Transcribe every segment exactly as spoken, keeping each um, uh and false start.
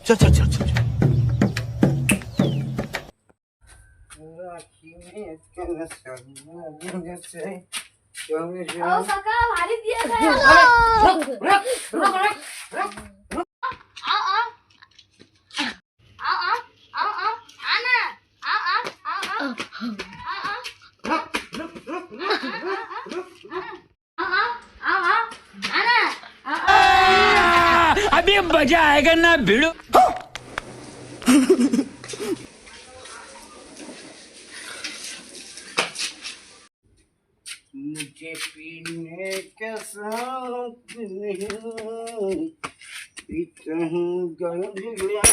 चल चल चल चल चल। राखी में इतने सजने से, क्यों नहीं आओ काका, भारी दिया था। रुक, रुक, रुक, रुक, रुक। आ, आ। आ, आ, आ, आ, आ ना। आ, आ, आ, आ। आ, आ। रुक, रुक, रुक, रुक, रुक, रुक। आ, आ, आ, आ, आ ना। आ, आ। अभी मजा आएगा ना भिड़ू। मुझे पीने का शौक नहीं, पीता हूँ गंज लिया।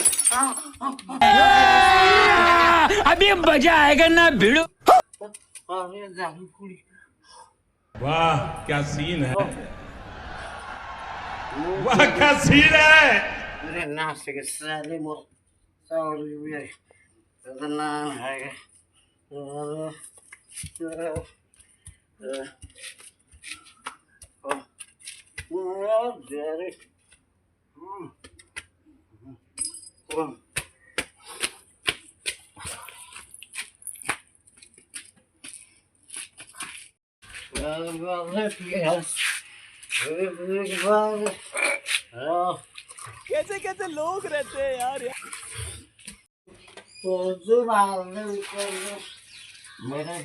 अभी मजा आएगा ना भिड़ू। अरे दारू पूरी। वाह, क्या सीन है। वाह, क्या सीन है। अरे ना सके साले, मोर सौ रुपये बदनाम है। अरे, अरे, अरे, अरे, अरे, हम्म, हम्म। कैसे कैसे लोग रहते हैं यार। मेरे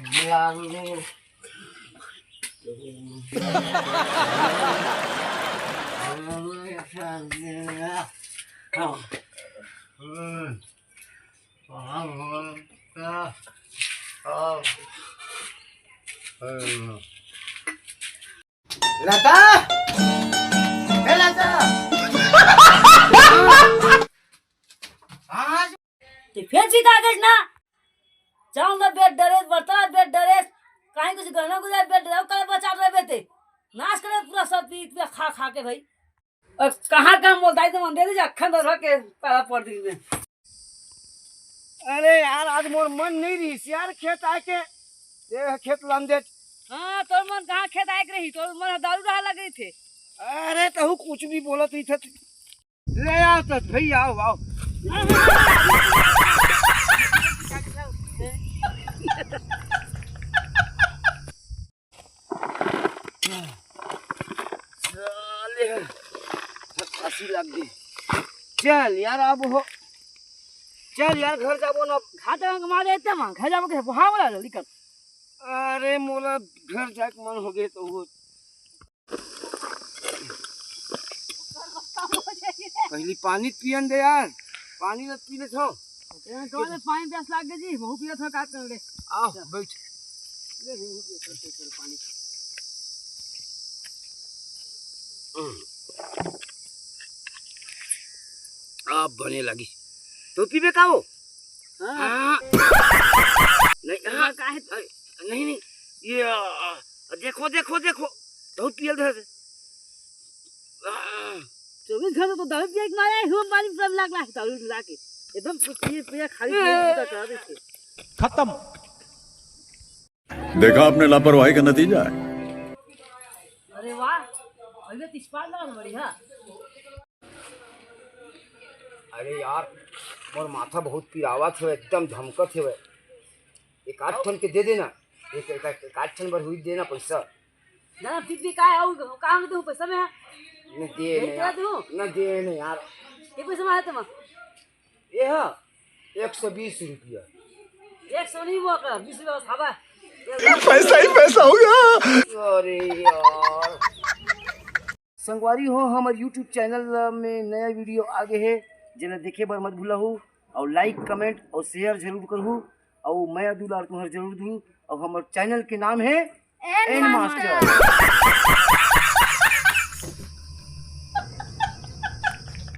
लता, ए लता। आज ते फेर सीधा आ गइस ना। चावल ला बेच डरेस, बर्तन ला बेच डरेस, कहीं कुछ गहना गुरिया बेच डरेस, काला बचा रहबे ते। नाश करे पूरा सब पी, पी खा, खा के भाई। अब कहाँ, कहाँ मोलताई तो मन दे दे, अखन तो रह के पाला पड़ दी में। अरे यार, आज मोर मन नहीं रहिस यार, खेत आए के। ये खेत लाम दे। हाँ, तोर मन कहाँ खेत आए के रही, तोर मन दारू रहा लग रही थे। अरे, तहू कुछ भी बोलत रही थे। ले आओ तो भैया, आओ, आओ। साले, फांसी लग गई। चल यार, अब हो, चल यार, घर जाबो ना। घाट मारे इतना मां, घर जाबो के, हाँ, बोला जल्दी कर। अरे, मोला घर जाके मन हो गए तो वो। पहली पानी पियन दे यार, पानी तो पी ले छो। ए, तो ले पानी प्यास लाग गई जी, बहुत पिया था, का कर ले। आओ, बैठ। ले, ले, ले, ले, ले, ले, पानी। हम्म। अब बने लगी। तो पीबे का वो? हाँ। हाँ। नहीं, हाँ। का है? अ, नहीं, नहीं। ये, अ, अ, देखो, देखो, देखो। बहुत पियल धर। आ। चौबीस घंटे तो दारू पिए के मारे, हुआ पानी सब लाग लाग दारू मिला के। एकदम कुछ पिए, पिए खाली पिए, पूरा करा देते। खत्म। देखा आपने लापरवाही का नतीजा है। अरे वाह, अभी तो इस्पात लगा बढ़िया। अरे यार, मोर माथा बहुत पिरावत हे, एकदम झमकत हे। एक आध ठन के दे देना, एक, एक, एक आध ठन बर हुई देना पैसा। दादा, फिर भी का है, वो काम दे पैसा में है। न दे यही न तो यार, दे। न दे न यार। ये पैसा में है तुम्हारा? ये है एक सौ बीस रुपया। एक सौ नहीं हुआ कर, बीस रुपया खावा। पैसा ही पैसा होगा। अरे यार। संगवारी हो, हमर YouTube चैनल में नया वीडियो आ गे हे, जेला देखे बर मत भूलहू, अउ like, comment अउ share जरूर करहू, अउ मया दुलार तुम्हर जरूर दू, अउ हमर चैनल के नाम हे एन एन मास्टर। मास्टर।